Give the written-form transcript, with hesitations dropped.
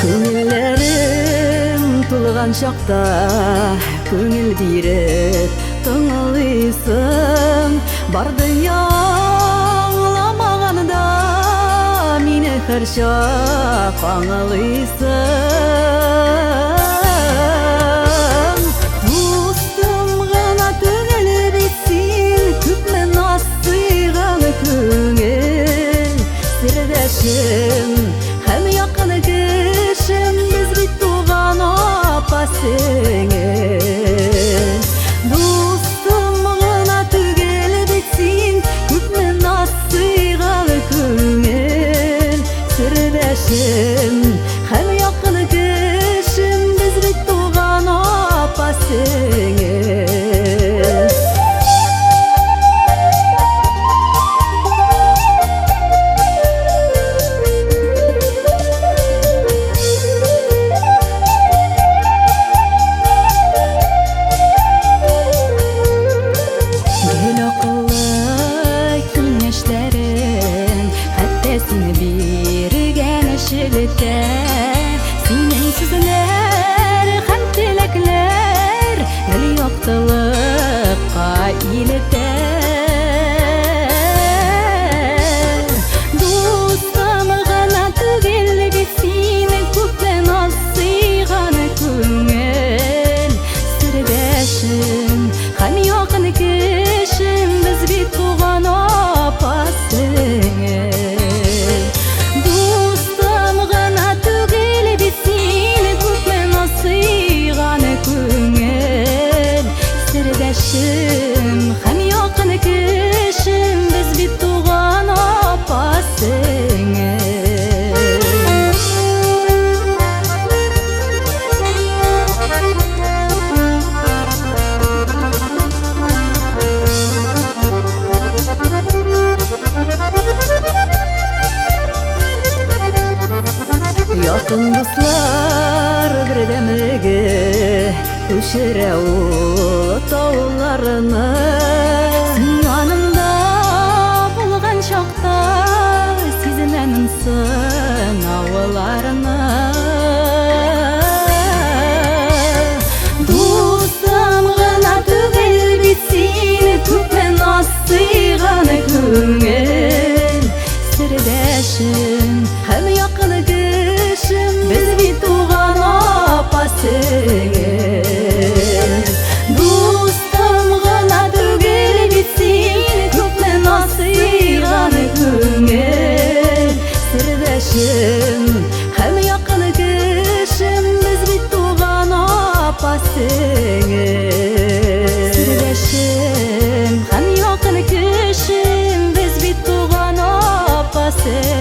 Күңелләрем тулган чакта күңел биреп тыңлыйсың. Бар дөнья аңламаганда мине һәрчак аңлыйсың. Дустым гына түгел бит син, күпме наз сыйган күңел сердәшем һәм якын кешем, без бит туган апа сеңел. Дустым гына түгел бит син, күпме наз сыйган күңел сердәшем һәм якын кешем, без бит туган апа сеңел. Гел акыллы киңәшләрең, хәтта син биргән шелтә. Синең сүзләр һәм теләкләр гел яктылыкка илтә. Дустым гына түгел бит син, күпме наз сыйган күңел сердәшем һәм якын кешем, без бит туган апа сеңел. Дустым гына түгел бит син, күпме наз сыйган күңел сердәшем һәм якын кешем, без бит туган апа сеңел. Якын дуслар бердәмлеге күчерә ул тауларны. Син янымда булган чакта сизенәмен сынауларны. Дустым гына түгел бит син, күпме наз сыйган күңел сердәшем һәм якын кешем, без бит туган апа сеңел. Дустым гына түгел бит син, күпме наз сыйган күңел сердәшем һәм якын кешем, без бит туган апа сеңел. Сердәшем һәм якын кешем, без бит туган апа сеңел.